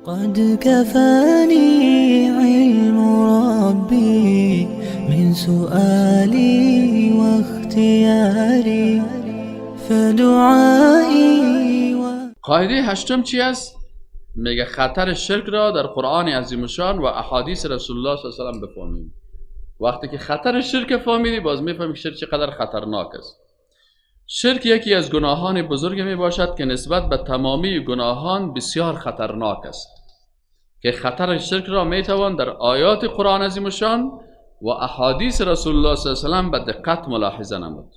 قد كفاني علم ربي من سؤالي واختياري فدعائي و... قاعده هشتم چی است؟ میگه خطر شرک را در قرآن عظیم الشان و احادیث رسول الله صلی الله علیه و سلم بفهمیم. وقتی که خطر شرک فهمیدی، باز میفهمی که شرک چقدر خطرناک است. شرک یکی از گناهان بزرگ می باشد که نسبت به تمامی گناهان بسیار خطرناک است، که خطر شرک را می توان در آیات قرآن عظیم الشان و احادیث رسول الله صلی الله علیه و سلم به دقت ملاحظه نمود.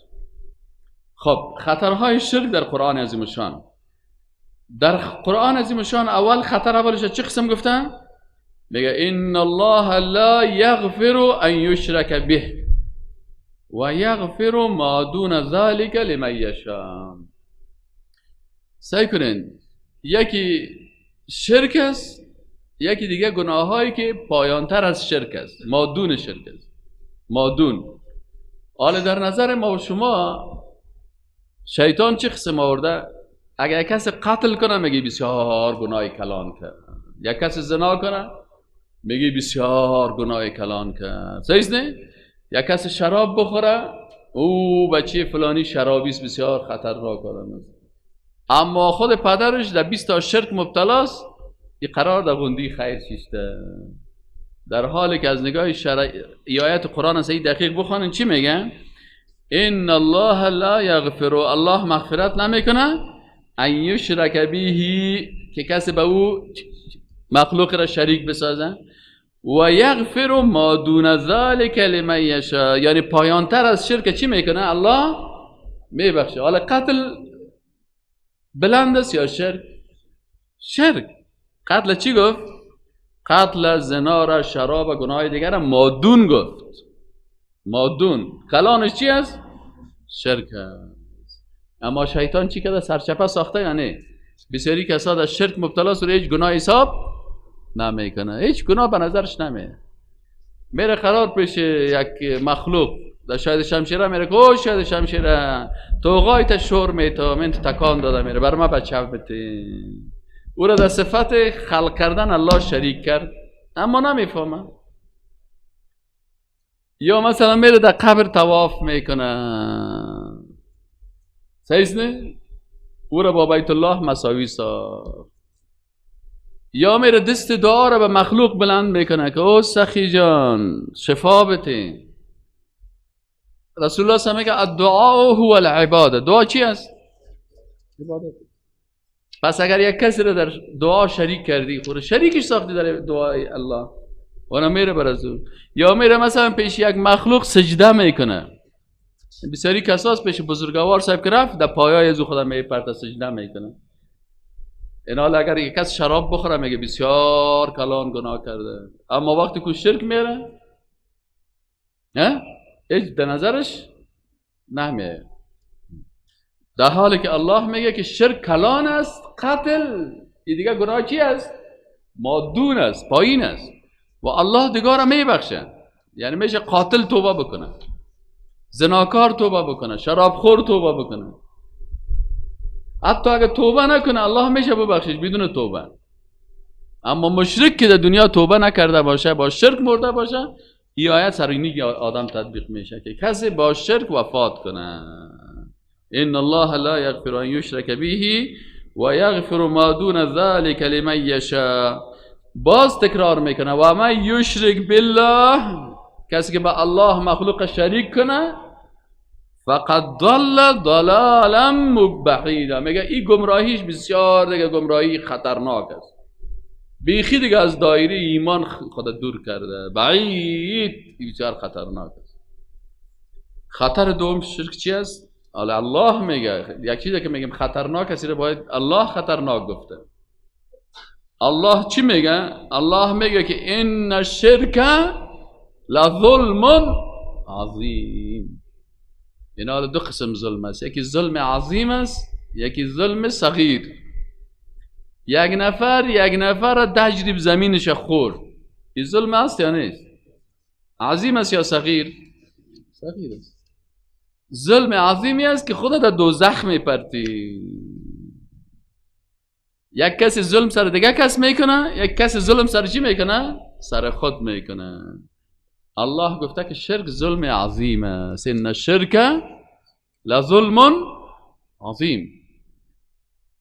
خب، خطرهای شرک در قرآن عظیم الشان. در قرآن عظیم الشان اول خطر اولش چه قسم گفتن؟ میگه ان الله لا یغفر ان یشرک به و یغفر ما دون ذلك لمن یشاء. سعی کنین، یکی شرک است، یکی دیگه گناهایی که پایانتر از شرک است، مادون شرک است، مادون. حالا در نظر ما و شما شیطان چه قسم آورده؟ اگر کسی قتل کنه، میگه بسیار گناه کلان کرد. یک کسی زنا کنه، میگه بسیار گناه کلان کرد. صحیح نه؟ یک کسی شراب بخوره، او بچه فلانی شرابی است، بسیار خطرناک آدم است. اما خود پدرش در 20 تا شرک مبتلاست، این قرار در غندی خیر شیشته. در حالی که از نگاه شرع آیت قرآن صحیح دقیق بخوانین، چی میگن؟ ان الله لا یغفر، الله مغفرت نمیکنه، ان یشرک به، که کسی به او مخلوق را شریک بسازه، و یغفر ما دون ذلك لمن یشاء. یعنی پایانتر از شرک چی میکنه؟ الله میبخشه. حالا قتل بلند است یا شرک؟ شرک. قتل چی گفت؟ قتل، زنا را، شراب و گناه دیگر را مادون گفت. مادون کلانش چی است؟ شرک است. اما شیطان چی کرده؟ سرچپه ساخته. یعنی بسیاری کسا در شرک مبتلا است و هیچ گناه حساب نمیکنه، هیچ گناه به نظرش نمیه. میره قرار پیش یک مخلوق در شاید شمشیره، میره که او شاید شمشیره، تو تا شور میتا من تکان داده، میره بر ما بچه بده. او را در صفت خلق کردن الله شریک کرد، اما نمیفهمه. یا مثلا میره در قبر طواف میکنه، صحیح نه؟ او را با بیت الله مساوی ساخت. یا میره دست دعا را به مخلوق بلند میکنه که او سخی جان، شفا بده. رسول الله صلی میگه الدعاء هو العباده. دعا چی است؟ عبادت. پس اگر یک کسی را در دعا شریک کردی، خود شریکش ساختی در دعای الله و میره بر از. یا میره مثلا پیش یک مخلوق سجده میکنه. بسیاری کساس پیش بزرگوار صاحب که رفت، در پایای از خدا میپرته، سجده میکنه. این حال اگر یک کس شراب بخوره، میگه بسیار کلان گناه کرده، اما وقتی که شرک میره، هیچ در نظرش نمیه، در حالی که الله میگه که شرک کلان است، قتل این دیگه گناه چی است؟ مادون است، پایین است و الله دیگه را میبخشه. یعنی میشه قاتل توبه بکنه، زناکار توبه بکنه، شرابخور توبه بکنه. حتی اگه توبه نکنه، الله میشه ببخشش بدون توبه. اما مشرک که در دنیا توبه نکرده باشه، با شرک مرده باشه، این آیت سر آدم تطبیق میشه که کسی با شرک وفات کنه. ان الله لا یغفر ان یشرک به و یغفر ما دون ذلك لمن یشاء. باز تکرار میکنه و من یشرک بالله، کسی که به الله مخلوق شریک کنه، فقد ضل ضلالا بعیدا. میگه این گمراهیش بسیار دیگه گمراهی خطرناک است، بیخی دیگه از دایره ایمان خود دور کرده، بعید، بسیار خطرناک است. خطر دوم شرک چی است؟ حالا الله میگه یک چیزی که میگیم خطرناک است، باید الله خطرناک گفته. الله چی میگه؟ الله میگه که ان الشرک لظلم عظیم. اینا دو قسم ظلم است، یکی ظلم عظیم است، یکی ظلم صغیر. یک نفر یک نفر را 10 جریب زمینش خورد، این ظلم است یا نیست؟ عظیم است یا صغیر؟ صغیر است. ظلم عظیمی است که خود در دوزخ میپرتی. یک کسی ظلم سر دیگه کس میکنه، یک کسی ظلم سر چی میکنه؟ سر خود میکنه. الله گفته که شرک ظلم عظیم است. ان الشرک لظلم عظیم.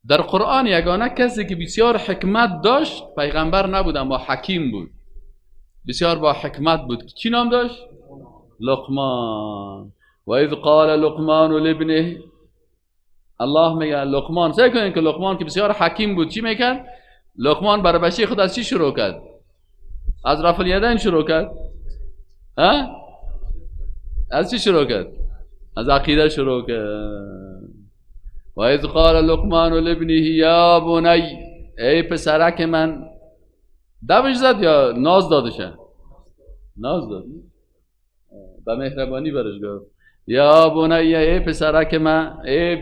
در قرآن یگانه کسی که بسیار حکمت داشت پیغمبر نبود، اما حکیم بود، بسیار با حکمت بود. چی نام داشت؟ لقمان. و اذ قال لقمان لابنه. الله میگه لقمان، سعی کنین که لقمان که بسیار حکیم بود چی میکرد؟ لقمان برای بچه خود از چی شروع کرد؟ از رفع الیدین شروع کرد؟ ها؟ از چی شروع کرد؟ از عقیده شروع کرد. و اذ قال لقمان لابنه یا بنی، ای پسرک من. دوش زد یا ناز دادشه؟ ناز داد، به مهربانی برش گفت یا بنی، ای پسرک من. ای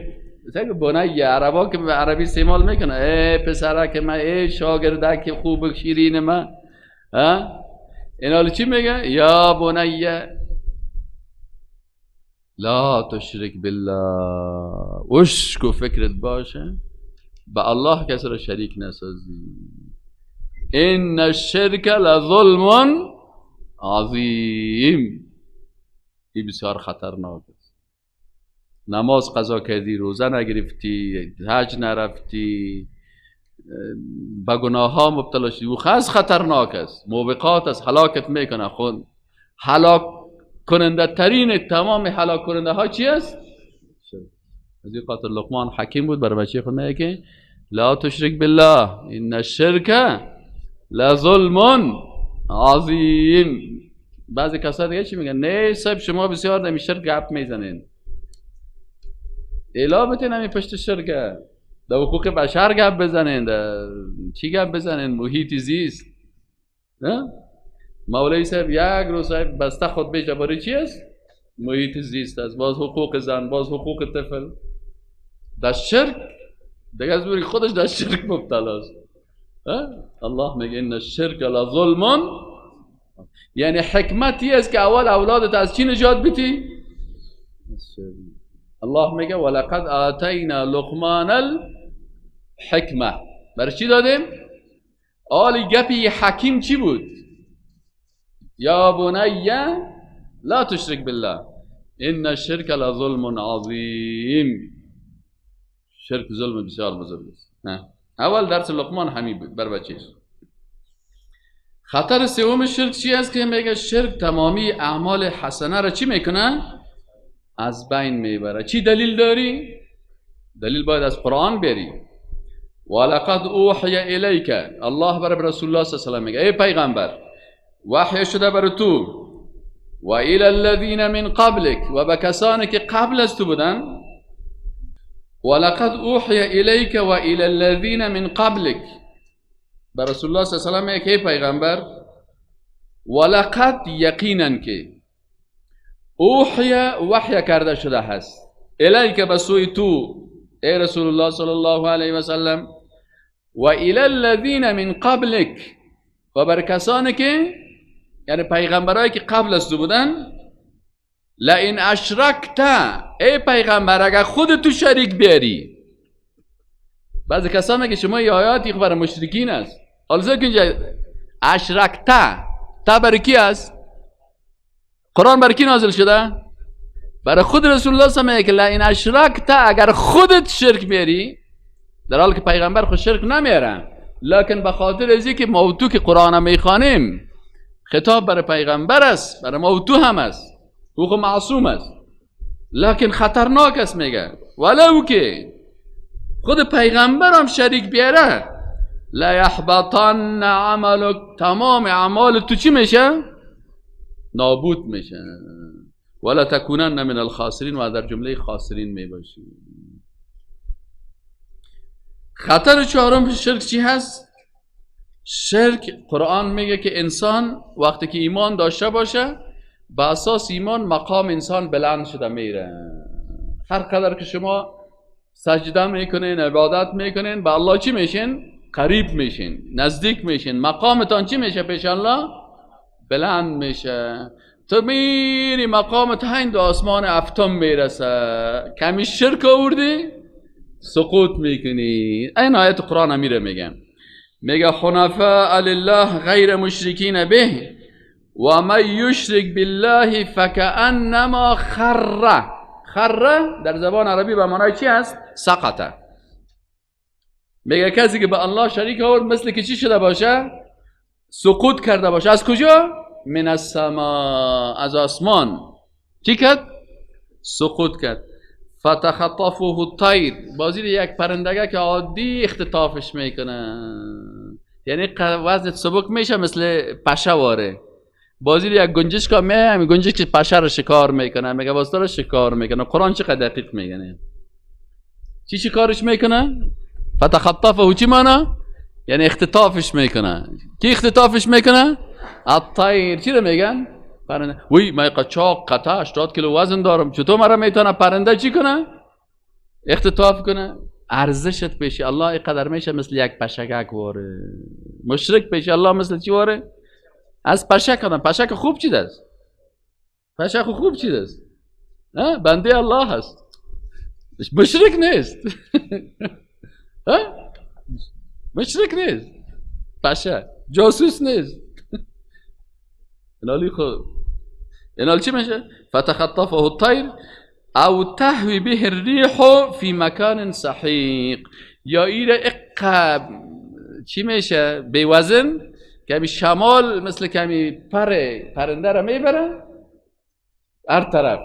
بنی، عربا که به عربی استعمال میکنه، ای پسرک من، ای شاگردک خوب شیرین من. ها؟ این حالا چی میگه؟ یا بنی لا تشرک بالله. اشک و فکرت باشه به الله کسی را شریک نسازی. ان الشرک لظلم عظیم. این بسیار خطرناک است. نماز قضا کردی، روزه نگرفتی، حج نرفتی، به گناه ها مبتلا شدی، او خیلی خطرناک است، موبقات است، هلاکت میکنه. خود هلاک کننده ترین تمام هلاک کننده ها چی است؟ از این خاطر لقمان حکیم بود، برای بچه خود میگه که لا تشرک بالله ان الشرک لظلم عظیم. بعضی کسا دیگه چی میگن؟ نه صاحب شما بسیار در شرک گپ میزنین، الا بتین همین پشت شرکه، در حقوق بشر گپ بزنین، در چی گپ بزنین؟ محیط زیست. نه؟ مولوی صاحب یک روز صاحب بسته خود بیشه برای چی است؟ محیط زیست است، باز حقوق زن، باز حقوق طفل. در شرک دیگه از بوری خودش در شرک مبتلا است. الله میگه ان الشرک لظلم. یعنی حکمتی است که اول اولادت از چی نجات بیتی؟ الله میگه ولقد آتینا لقمان الحکمه. برای چی دادیم؟ آلی گپی حکیم چی بود؟ یا بنی لا تشرک بالله ان الشرک لظلم عظیم. شرک ظلم بسیار بزرگ است. اول درس لقمان همین بود بر بچه‌ش. خطر سوم شرک چی است؟ که میگه شرک تمامی اعمال حسنه را چی میکنه؟ از بین میبره. چی دلیل داری؟ دلیل باید از قرآن بیاری. ولقد اوحی الیک، الله بر رسول الله صلی الله علیه و سلم میگه ای پیغمبر وحی شده بر تو، و الی الذین من قبلک، و به کسانی که قبل از تو بودن. ولقد اوحی الیک و الی الذین من قبلک، بر رسول الله صلی الله علیه و سلم میگه ای پیغمبر ولقد یقینا که اوحی وحی کرده شده هست، الیک به سوی تو ای رسول الله صلی الله علیه و سلم، و الی الذین من قبلک، و بر کسانی که یعنی پیغمبرایی که قبل از تو بودن. لئن اشرکت، ای پیغمبر اگر خود تو شریک بیاری. بعضی کسان میگه شما یه آیاتی برای مشرکین است. حالا که اینجا اشرکت تا برای کی است؟ قرآن برای کی نازل شده؟ برای خود رسول الله صلی الله علیه و آله. که لئن اشرکت، اگر خودت شرک میاری، در حالی که پیغمبر خود شرک نمیاره، لکن به خاطر از اینکه ما و تو که قرآن میخوانیم خطاب برای پیغمبر است، برای ما و تو هم است، او خو معصوم است، لکن خطرناک است. میگه ولو که خود پیغمبر هم شریک بیاره، لا یحبطن عملک، تمام اعمال تو چی میشه؟ نابود میشه. ولا تکونن من الخاسرین، و در جمله خاسرین میباشی. خطر چهارم شرک چی هست؟ شرک قرآن میگه که انسان وقتی که ایمان داشته باشه، به اساس ایمان مقام انسان بلند شده میره. هر قدر که شما سجده میکنین، عبادت میکنین، به الله چی میشین؟ قریب میشین، نزدیک میشین، مقامتان چی میشه پیش الله؟ بلند میشه. تو میری مقامت هند آسمان هفتم میرسه. کمی شرک آوردی سقوط میکنی. این آیت قرآن امیره میگه، میگه حنفاء لله غیر مشرکین به و من یشرک بالله فکأنما خر. خر در زبان عربی به معنای چی است؟ سقطه. میگه کسی که به الله شریک آورد مثل که چی شده باشه؟ سقوط کرده باشه. از کجا؟ من السما، از آسمان. چی کرد؟ سقوط کرد. فتخطفه الطیر، بازی یک پرندگه که عادی اختطافش میکنه، یعنی وزنت سبک میشه مثل پشه واره. بازی یک گنجشک می گنجشک پشه رو شکار میکنه، میگه واسه رو شکار میکنه. قرآن چقدر دقیق میگه. چی شکارش میکنه؟ فتخطفه چی معنا؟ یعنی اختطافش میکنه. کی اختطافش میکنه؟ الطیر. چی رو میگن؟ پرنده. وی من قچاق قطع 80 کیلو وزن دارم، چطور مرا میتونه پرنده چی کنه؟ اختطاف کنه. ارزشت پیش الله اینقدر میشه مثل یک پشکک واره. مشرک پیش الله مثل چی واره؟ از پشک آدم. پشک خوب چیز است؟ پشک خوب چیز است؟ بنده الله هست، مشرک نیست. مشرک نیست، پشه جاسوس نیست. اینالی خب اینال چی میشه؟ فتخطفه الطیر او تهوی به الریح فی مکان سحیق. یا ایره اقا چی میشه؟ بی وزن کمی شمال مثل کمی پر پرنده را میبره هر طرف.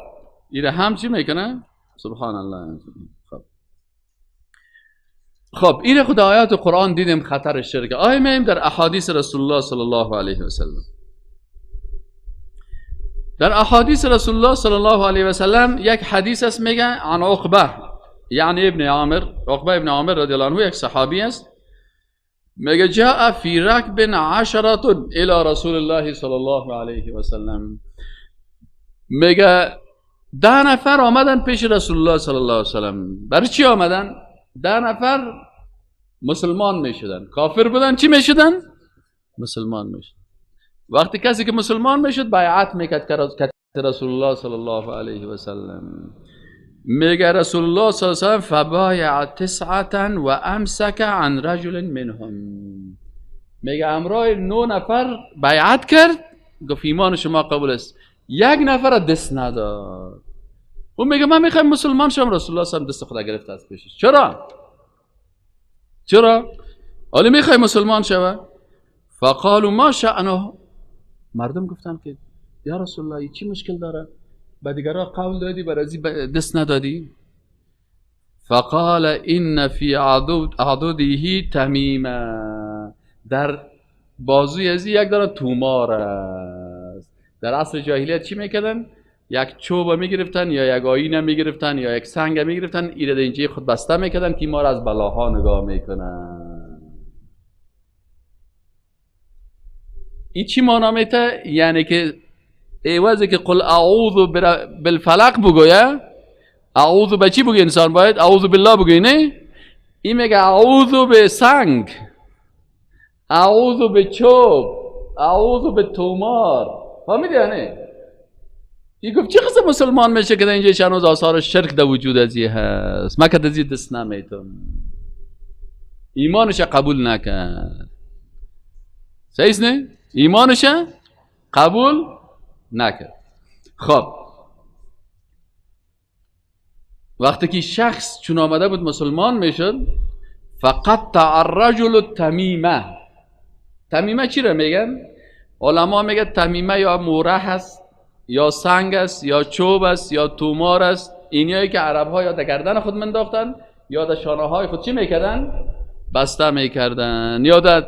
ایره هم چی میکنه؟ سبحان الله. خب این خود آیات قرآن دیدیم خطر شرک. آیه میم در احادیث رسول الله صلی الله علیه و سلم. در احادیث رسول الله صلی الله علیه و سلم یک حدیث است میگه عن عقبه، یعنی ابن عامر، عقبه ابن عامر رضی الله عنه یک صحابی است، میگه جاء فی رکب عشرة الی رسول الله صلی الله علیه و سلم. میگه 10 نفر آمدن پیش رسول الله صلی الله علیه و سلم. برای چی آمدن؟ 10 نفر مسلمان میشدن، کافر بودن چی میشدن؟ مسلمان میشدن. وقتی کسی که مسلمان میشد بیعت میکرد که رسول الله صلی الله علیه و سلم. میگه رسول الله صلی الله علیه و سلم فبایع تسعة و امسک عن رجل منهم. میگه امرای 9 نفر بیعت کرد، گفت ایمان شما قبول است، یک نفر دست نداد. اون میگه من میخوایم مسلمان شم، رسول الله صلی الله علیه و دست خدا گرفت از پیشش. چرا؟ چرا؟ حالا میخوای مسلمان شوه؟ فقالوا ما شأنه. مردم گفتن که یا رسول الله چی مشکل داره؟ به دیگرها قول دادی برازی دست ندادی؟ فقال ان فی عضده تمیمه. در بازوی ازی یک داره تومار است. در عصر جاهلیت چی میکردن؟ یک چوب میگرفتن یا یک آینه میگرفتن یا یک سنگ میگرفتن، ایره اینجا خود بسته میکردن که ما را از بلاها نگاه میکنن. این چی معنا میته؟ یعنی که عوضی که قل اعوذ بالفلق بگویه، اعوذ به چی بگه انسان؟ باید اعوذ بالله بگویه، نه؟ این میگه اعوذ به سنگ، اعوذ به چوب، اعوذ به تومار. فهمیدی یا نه؟ این گفت چه قسم مسلمان میشه که اینجا هنوز آثار شرک در وجود ازی هست؟ من که ازی دست نمیتم. ایمانش قبول نکرد. صحیح نه؟ ایمانش قبول نکرد. خب وقتی که شخص چون آمده بود مسلمان میشد، فقطع الرجل التمیمه. تمیمه چی را میگن؟ علما میگن تمیمه یا موره هست یا سنگ است یا چوب است یا تومار است. اینایی که عرب ها یا در گردن خود منداختن یا در شانه های خود چی میکردن؟ بسته میکردن، یا در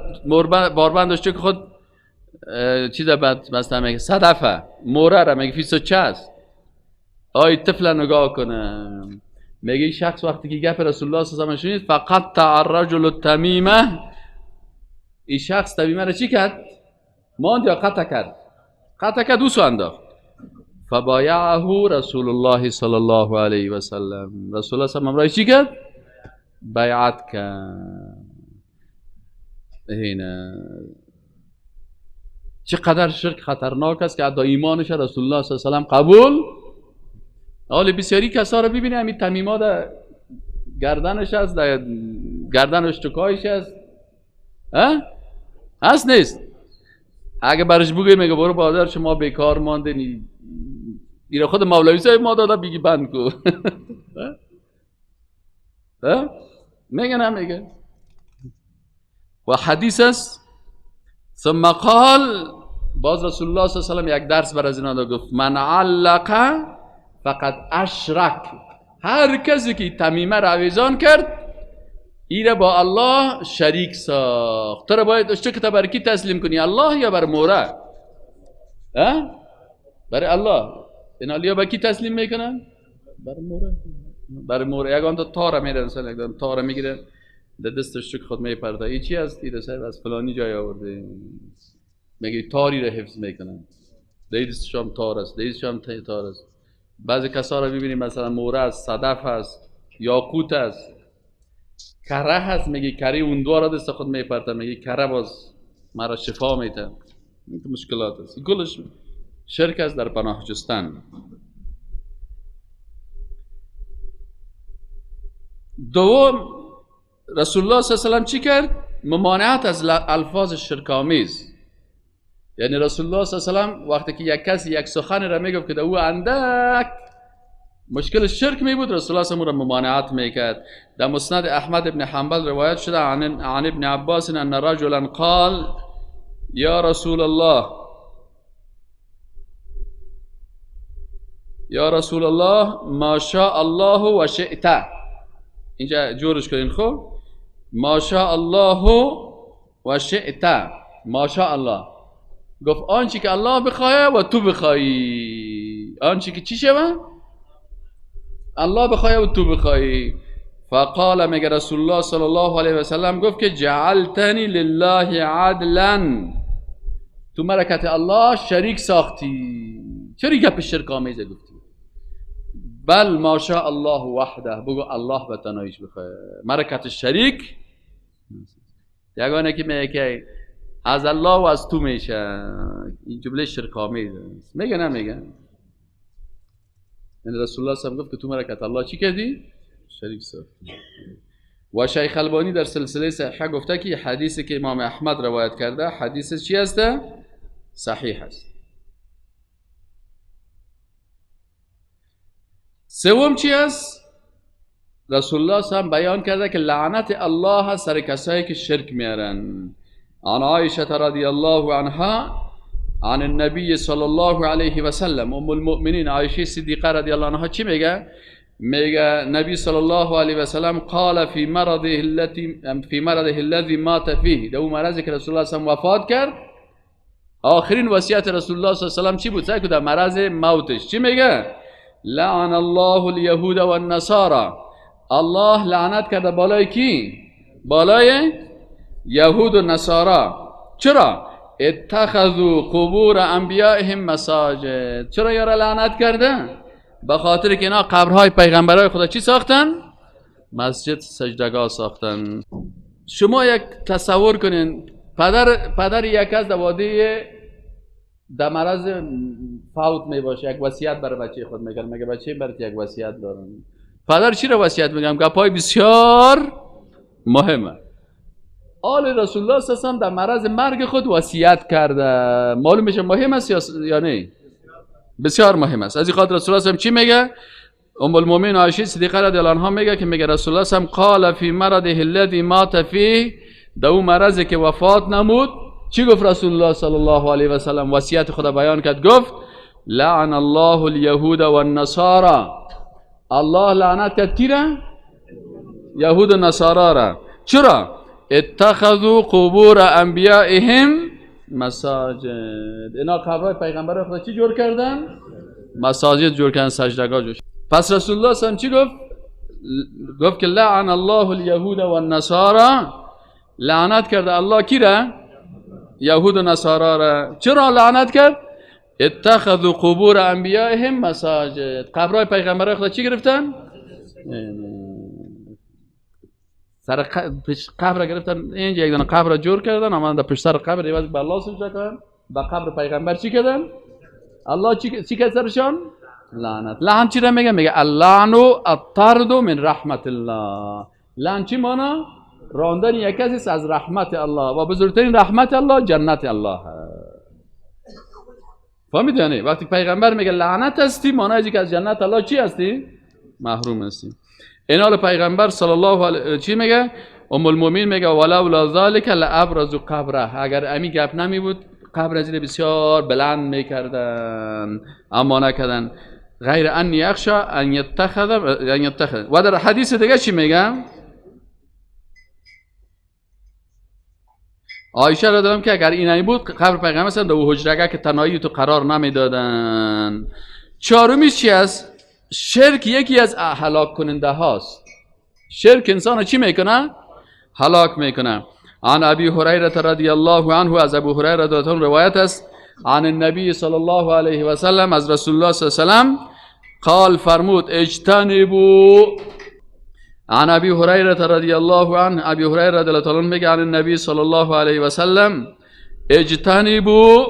باربندش که خود چیز بسته میکردن. صدفه موره را میگه فیسو چه است؟ آی طفل نگاه کنه. میگه شخص وقتی که گپ رسول الله صلی الله علیه و شنید، فقط الرجل التمیمه، این شخص تمیمه را چی کرد؟ ماند یا قطع کرد؟ قطع کرد، او سو انداخت. فبایعه رسول الله صلی الله علیه و سلم. رسول الله صلی الله علیه و سلم چی کرد؟ بیعت کرد. اینه چقدر شرک خطرناک است که حتی ایمانش رسول الله صلی الله علیه و سلم قبول. حالا بسیاری کسا رو ببینی همین تمیما در گردنش هست، در گردن اشتکایش هست. هست نیست؟ اگه برش بگوی میگه برو بادر شما بیکار ماندین، ایره خود مولوی صاحب ما داده بیگی بند کو. میگه نمیگه. و حدیث است. ثم قال، باز رسول الله صلی الله علیه و سلم یک درس بر از اینا داد، گفت من علق فقط اشرک. هر کسی که تمیمه را آویزان کرد ایره با الله شریک ساخت. تو را باید اشتک تا بر کی تسلیم کنی؟ الله یا بر موره؟ برای الله. اینا لیا با کی تسلیم میکنن؟ بر موره. بر موره یگان تا تاره میره، مثلا یگان تاره میگیره در دستش چک خود میپرده. ای چی است؟ ایره صاحب از فلانی جای آورده. میگه تاری را حفظ میکنن، در دستش هم تار است، در دستش هم تار است. بعضی کسا را ببینیم مثلا موره است، صدف است، یاقوت است، کره هست. میگه کره اون دو را دست خود میپرته، میگه کره باز مرا شفا میده. این مشکلات است، کلش شرک است در پناه جستن. دوم، رسول الله صلی الله علیه و سلم چی کرد؟ ممانعت از الفاظ شرک آمیز. یعنی رسول الله صلی الله علیه و سلم وقتی که یک کسی یک سخن را میگفت که در او اندک مشکل شرک می بود، رسول الله صلی الله علیه و سلم ممانعت میکرد. در مسند احمد ابن حنبل روایت شده عن ابن عباس ان رجلا قال یا رسول الله، یا رسول الله ما شاء الله و شئت. اینجا جورش کنین خب، ما شاء الله و شئت. ما شاء الله، گفت آنچه که الله بخواه و تو بخوایی. آنچه که چی شوه؟ الله بخواه و تو بخوایی. فقال، میگه رسول الله صلی الله علیه و سلم گفت که جعلتنی لله عدلا، تو مرکت الله شریک ساختی. چرا گپ شرک آمیزه گفتی؟ بل ما شاء الله وحده، بگو الله به تنهاییش بخواه، مرکت شریک. یگانه که میگه که از الله و از تو میشه، این جمله شرک آمیز است. میگه نمیگه؟ یعنی رسول الله صلی الله علیه و گفت که تو مرکت الله چی کردی؟ شریک ساختی. و شیخ البانی در سلسله صحیحه گفته که حدیثی که امام احمد روایت کرده حدیث چی است؟ صحیح است. سوم چی است؟ رسول الله صلی الله علیه و بیان کرده که لعنت الله سر کسایی که شرک میارن. عن عایشه رضی الله عنها عن النبی صلی الله علیه و سلم، ام المؤمنین عایشه صدیقه رضی الله عنها چی میگه؟ میگه نبی صلی الله علیه و سلم قال فی مرضه التي فی مرضه الذي مات فیه، در اون مرضی که رسول الله صلی الله علیه و وفات کرد، آخرین وصیت رسول الله صلی الله علیه و سلم چی بود؟ سعی در مرض موتش چی میگه؟ لعن الله اليهود والنصارى. الله لعنت کرده بالای کی؟ بالای یهود و نصارا. چرا؟ اتخذوا قبور انبیائهم مساجد. چرا یارا لعنت کرده؟ به خاطر که اینا قبرهای پیغمبرای خدا چی ساختن؟ مسجد، سجدگاه ساختن. شما یک تصور کنین، پدر یک از در وادی در مرض فوت می باشه، یک وصیت برای بچه خود میکنه، میگه بچه برات یک وصیت دارم. پدر چی رو وصیت میگم؟ گپای بسیار مهمه. آل رسول الله صلی الله علیه و در مرض مرگ خود وصیت کرده. معلوم میشه مهم است یا نه؟ بسیار مهم است. از این خاطر رسول الله صلی الله علیه و چی میگه؟ ام المؤمنین عایشه صدیقه رضی الله عنها میگه که میگه رسول الله صلی الله علیه و قال فی مرضه الذی مات فیه، در اون مرضی که وفات نمود چی گفت رسول الله صلی الله علیه و سلم؟ وصیت خدا بیان کرد، گفت لعن الله اليهود والنصارى. الله لعنت کرد کی را؟ یهود و نصارا را. چرا؟ اتخذوا قبور انبیائهم مساجد. اینا قبرهای پیغمبر خدا چی جور کردن؟ مساجد جور کردن، سجدگاه جور. پس رسول الله صلی الله علیه و چی گفت؟ گفت که لعن الله اليهود والنصارى. لعنت کرده الله کی را؟ یهود و نصارا را. چرا لعنت کرد؟ اتخذوا قبور انبیائهم مساجد. قبرهای پیغمبرای خدا چی گرفتن؟ سر قبر گرفتن، اینجا یک دانه قبر جور کردن، آمدن در پشت سر قبر عوض به الله سجده کردن، به قبر پیغمبر چی کردن؟ الله چی کرد سرشان؟ لعنت. لعن چی را میگه؟ میگه اللعن الطرد من رحمت الله. لعن چی مانا؟ راندن یک کسی از رحمت الله، و بزرگترین رحمت الله جنت الله. فهمیدی؟ یعنی وقتی پیغمبر میگه لعنت هستی، معنی که از جنت الله چی هستی؟ محروم هستی. اینال پیغمبر صلی الله علیه چی میگه؟ ام المؤمنین میگه ولولا ذلک لابرز قبره. اگر امی گپ نمی بود قبر از بسیار بلند میکردن، اما نکردن. غیر ان یخشا ان یتخذ ان یتخذ. و در حدیث دیگه چی میگه؟ عایشه را دارم که اگر اینایی بود قبر پیغمبر در او حجره که تنهایی تو قرار نمیدادن. چهارمیش چی است؟ شرک یکی از هلاک کننده هاست. شرک انسان چی میکنه؟ هلاک میکنه. عن ابی هریره رضی الله عنه، از ابو هریره رضی الله عنه روایت است، عن النبی صلی الله علیه و سلم، از رسول الله صلی الله علیه و سلم قال فرمود اجتنبوا. عن ابی هریره رضی الله عنه، ابی هریره رضی الله عنه میگه عن النبی صلی الله علیه و سلم اجتنبوا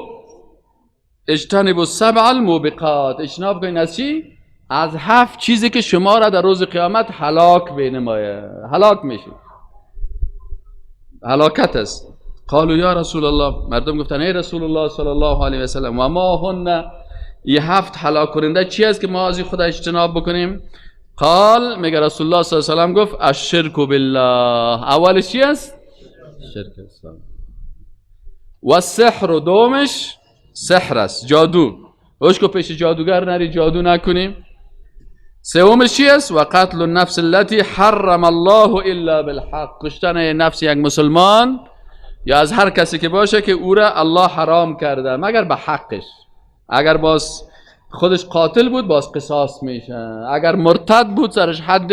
اجتنبوا السبع الموبقات. اجتناب کنید از چی؟ از هفت چیزی که شما را در روز قیامت هلاک بینمایه، هلاک میشید، هلاکت است. قالوا یا رسول الله، مردم گفتن ای رسول الله صلی الله علیه و سلم و ما هن، این هفت هلاک کننده چی است که ما از خدا اجتناب بکنیم؟ قال، میگه رسول الله صلی الله علیه و سلم گفت الشرک بالله. اولش چی است؟ شرک است. و السحر، دومش سحر است، جادو. هوش کو پیش جادوگر نری، جادو نکنیم. سومش چی است؟ و قتل النفس التي حرم الله الا بالحق. کشتن نفس یک مسلمان یا از هر کسی که باشه که او را الله حرام کرده مگر به حقش. اگر باز خودش قاتل بود باز قصاص میشه، اگر مرتد بود سرش حد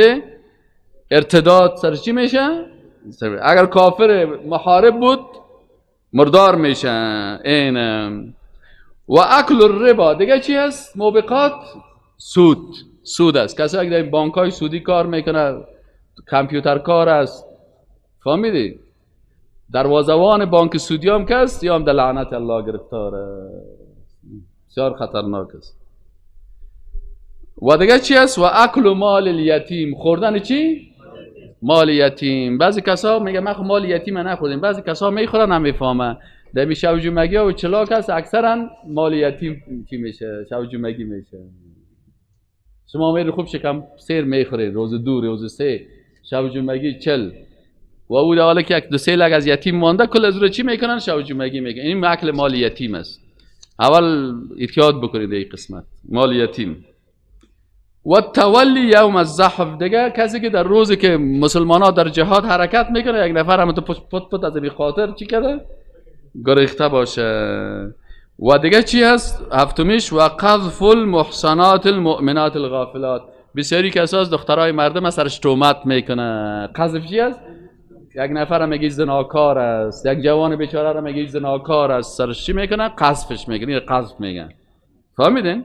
ارتداد سرش چی میشه؟ اگر کافر محارب بود مردار میشه. این و اکل الربا. دیگه چی است؟ موبقات سود. سود است. کسایی که در بانک های سودی کار میکنه، کامپیوتر کار است، فهمیدی؟ دروازه‌وان بانک سودی هم کس یا هم در لعنت الله گرفتاره، بسیار خطرناک است. و دیگه چی است؟ و اکل مال الیتیم. خوردن چی؟ مال یتیم. بعضی کسا میگه من خو مال یتیم نخوردیم، بعضی کسا میخورن نمیفهمن. در می شب جمعگی و چلاک است، اکثرا مال یتیم چی میشه؟ شب جمعگی میشه. شما میری خوب شکم سیر میخورید، روز دو روز سه، شب جمعگی 40 و او در حالی که یک دو سه لگ از یتیم مانده کل از رو چی میکنن؟ شب جمعگی میکنن. این اکل مال یتیم است. اول احتیاط بکنید این قسمت مال یتیم. و تولی یوم الزحف. دیگه کسی که در روزی که مسلمان ها در جهاد حرکت میکنه یک نفر هم تو پت پت از بی خاطر چی کرده؟ گریخته باشه. و دیگه چی هست؟ هفتمیش و قذف المحصنات المؤمنات الغافلات. بسیاری کساس دخترای مردم سرش تهمت میکنه. قذف چی است؟ یک نفر میگه زناکار است، یک جوان بیچاره را میگه زناکار است، سرش چی میکنه؟ قذفش میکنه. قذف میگن. فهمیدین؟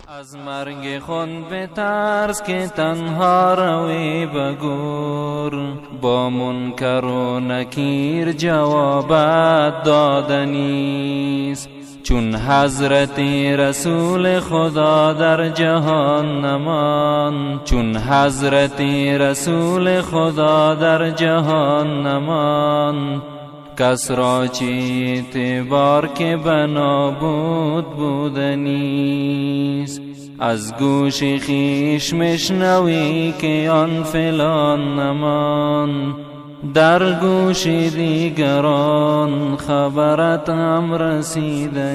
از مرگ خون بترس که تنها روی بگور، با منکر و نکیر جوابت دادنیست. چون حضرت رسول خدا در جهان نمان، چون حضرت رسول خدا در جهان نمان، کس را چه اعتبار که بنا بود بودنیست. از گوش خویش مشنوی که آن فلان نمان، در گوش دیگران خبرت هم رسیدنیست.